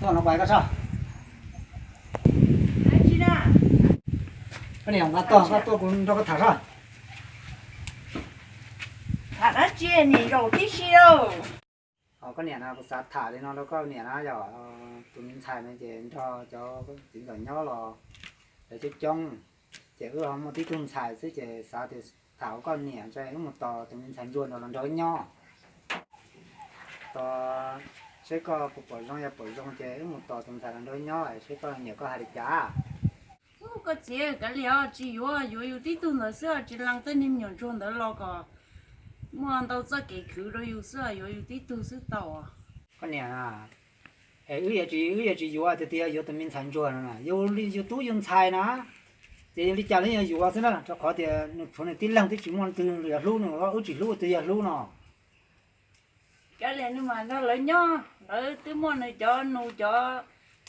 Tuaj no pais koj soj. Koj niam, nqa tog koj tuaj kuv nrog koj tham soj. Tham dab tsi niam zaum tib si lauj? Koj niam na, kuv xav tham li no rau koj niam na, yog tus me ntxhais no ces nrog cov txiv ntxawm nyob los lawv coob coob, ces wb ho muaj tib tug ntxhais xwb ces xav tias tham ua koj niam ntshe wb mus tos tus me ntxhais ntsuag no los nrog wb nyob. Tos seb koj puas pom zoo, yog pom zoo ces wb mus tos tus ntxhais los nrog wb nyob seb koj niam koj hais li cas. Koj txiv, kav liam, tsis yuav, yuav yus tib tug ntawd xwb, tsis lees tej niag me nyuam ntsuag ntawd los kom muaj ntau txoj kev khwv rau yus xwb, yuav yus tib tug xwb tau. Koj niam, es wb yuav tsis, wb yuav tsis yuav tiag tiag, yuav tus me ntxhais ntsuag no na, yus li yus tub yus ntxhais na, ces li cas los yuav xwb na, rau qhov tias nws tshuav nws tib leeg twb tsis muaj leej twg yog hlub nws, wb tsis hlub twg yog hlub no. Kav liam, nws mas nrog lawv nyob, lawv twb muaj nws cov nus cov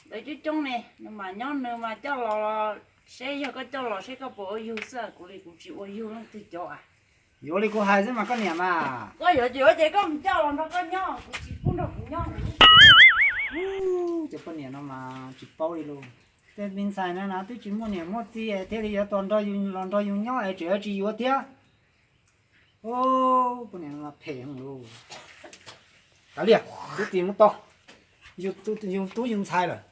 ntawd coob coob ne, nws mas nyob nws mas coj los, seb yog koj coj los seb koj puas ua yug xwb, kuv li kuv tsis ua yug leej twg cov. Yuav li kuv hais xwb mas koj niam mas. Koj yuav tsis yuav ces koj mus coj los nrog koj nyob, kuv tsis pub nrog kuv nyob. Cov poj niam no mas tsis paub li lauj. Tej me ntxhais no na twb tsis muaj niam muaj txiv thiaj li yuav tos nrog yus, los nrog yus nyob es tseem tsis yuav thiab. Poj niam no phem lauj. Kav liam, twb tsis muab tau yus tub yus ntxhais lawm.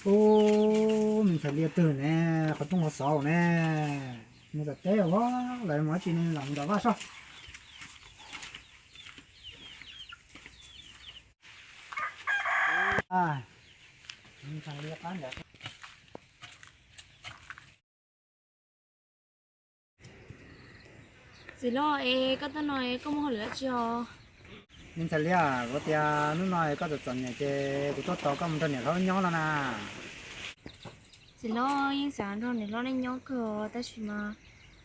Ub, me ntxhais liaj twg ne, qhov rooj qhov xov ne, mus tom teb ua lawv mus dab tsi ne, los nram vaj soj. Txiv hlob, es koj tuaj no es koj muaj hauj lwm dab tsi os? Me ntxhais liab, kuv tias hnub no koj txom txom nyem ces kuv tuaj tos koj mus nrog niam hlob nyob no na. Txiv hlob, yeej xav nrog niam hlob nej nyob kawg tab sis mas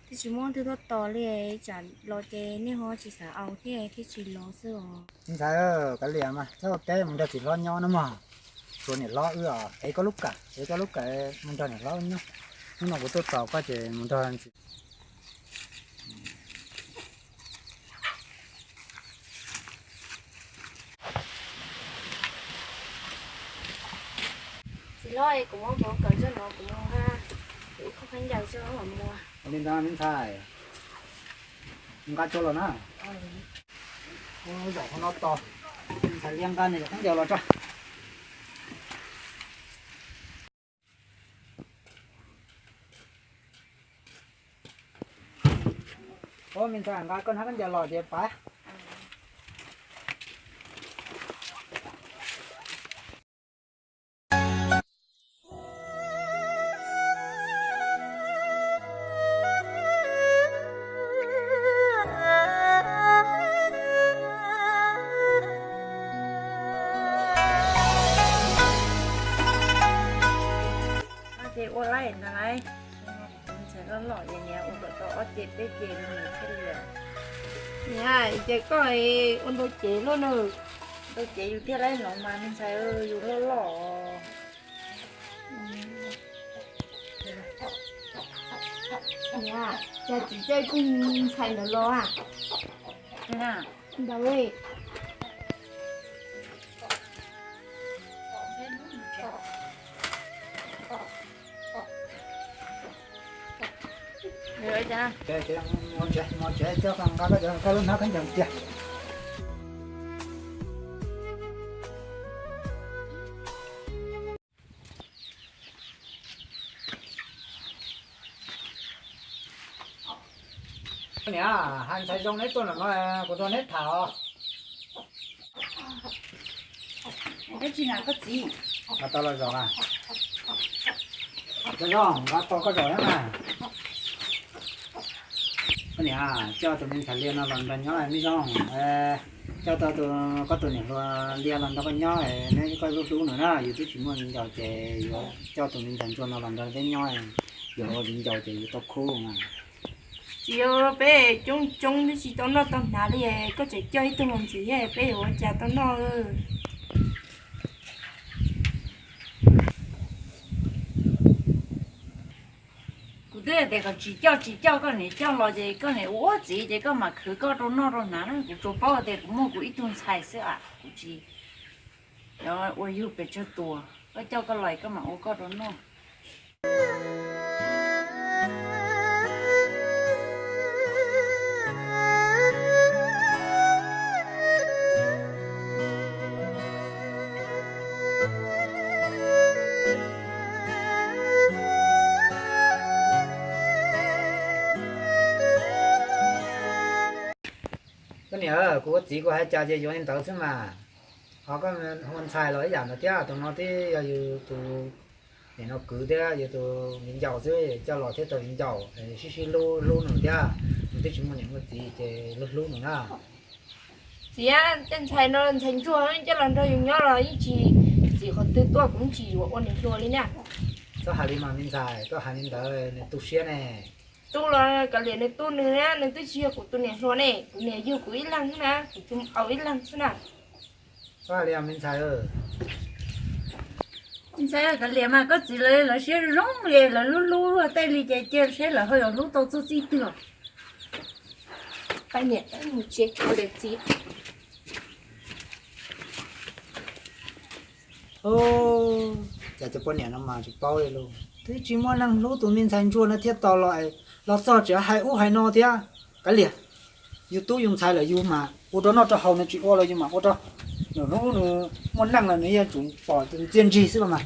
twb tsis muaj leej twg tuaj tos li, tsam los ces nej ho tsis xav au thiab thiaj tsis los xwb os. Me ntxhais, kav liam mas, txhob ua teb, mus nrog txiv hlob nyob no mog. Tshuav niam hlob wb os, ev koj lub kawm, ev koj lub kawm mus nrog niam hlob nyob. Hnub no kuv tuaj tos koj ces mus nrog txiv Txiv hlob, kuv muab kuv kawm zoj no kuv mus nqa ib khob khaub ncaws zoj los mus. Ua li ntawd me ntxhais, nqa tso los na. Zaum qhov no tos, me ntxhais liab nqa nws khaub ncaws los tso. Ua me ntxhais, nqa koj hnab khaub ncaws los ces pab. Ces ua laib ntag lauj, tus ntxhais loj loj es niam ua kom tau ob ce peb ce no nws thiaj li. Niam, ces koj ua ntau cev luaj na. Ntau cev yus thiaj laib no mas me ntxhais, yus loj loj. Niam, cas txiv caij kuj ntxhais ntawd los a? Ntawd. Niam, hais ntxhais zoo neb tuaj nram no, kuv nrog neb tham os. Dab tsi na koj txiv? Mas tau los zaum a. Zoo, nqa tau koj zaum na. Koj niam, coj tus me ntxhais Liaj no los nrog nyob me zoo. Coj tau tus, koj tus niam hluas Liaj los nrog koj nyob, neb koj hlub hlub nws na, yus twb tsis muaj viv ncaus ces yuav coj tus me ntxhais Ntsuag no los nrog peb nyob, yus ua viv ncaus ces yus tau khub mas. Txiv, peb coob coob twb tsis tau noj tau hnav li, koj tseem coj ib tug los ntxiv, peb yuav ua cas tau noj? Kuv twb tias kom tsis coj tsis coj, koj niam coj los ces koj niam ua ua txiv ces koj mam khwv koj rau noj rau hnav na. Kuv tsuas paub tias kuv muaj kuv ib tug ntxhais xwb as, kuv tsis ua yug pes tsawg tus. Koj coj koj los koj mam ua koj rau noj. Koj niam, kuv ua txiv kuv hais cas ces yuav li ntawd xwb mas. Ho koj ua ntxhais los ib yam ntawd thiab, tus no twb yog yus tus niam no kwv thiab yus tus viv ncaus xwb, coj los thiab tau viv ncaus, sib sib hlub hlub nws thiab. Nws twb tsis muaj niam muaj txiv ces hlub hlub nws na. Txiv, tej ntxhais no ntxhais Ntsuag coj los nrog yus nyob los yeej tsis txim qhov twg tuaj, kuv tsis yuav ua niam hluas li na. Txhob hais li mas me ntxhais, koj hais li ntawd nws tu siab ne. Tu los kav liam nws tu nws na, nws twb tsis yog kuv tus niam hluas ne, kuv niam yug kuv ib leeg xwb na, kuv tus au ib leeg xwb na. Txhob hais li me ntxhais. Me ntxhais, kav liam mas, koj txiv lawv lawv siab zoo li, lawv hlub hlub luag tej li ces cia seb lawv ho yuav hlub tau txog txij twg. Pab niam mus tsev ua liam txiv. Cas cov poj niam no mas tsis paub li lauj, twb tsis muaj neeg hlub tus me ntxhais Ntsuag no thiab tau los, los txog tseem hais ub hais no thiab. Kav liam, yus tub yus ntxhais lawm yus mas ua rau noj rau haus, nws tsis ua los yus mam ua rau. Nws hnub nws muaj neej los nws yeej tsum pom tus ntxiaj ntsig xwb los mas.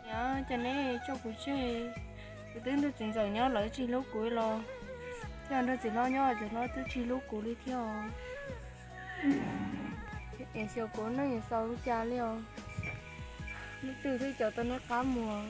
Niam, cas neb tso kuv tseg? Kuv twb nrog txiv ntxawm nyob lawv tsis hlub kuv los, thiab nrog txiv hlob nyob txiv hlob twb tsis hlub kuv li thiab os. Es xyov kuv neej yuav xaus li cas li os. Hnub twg thiaj cov tau neb qab mus.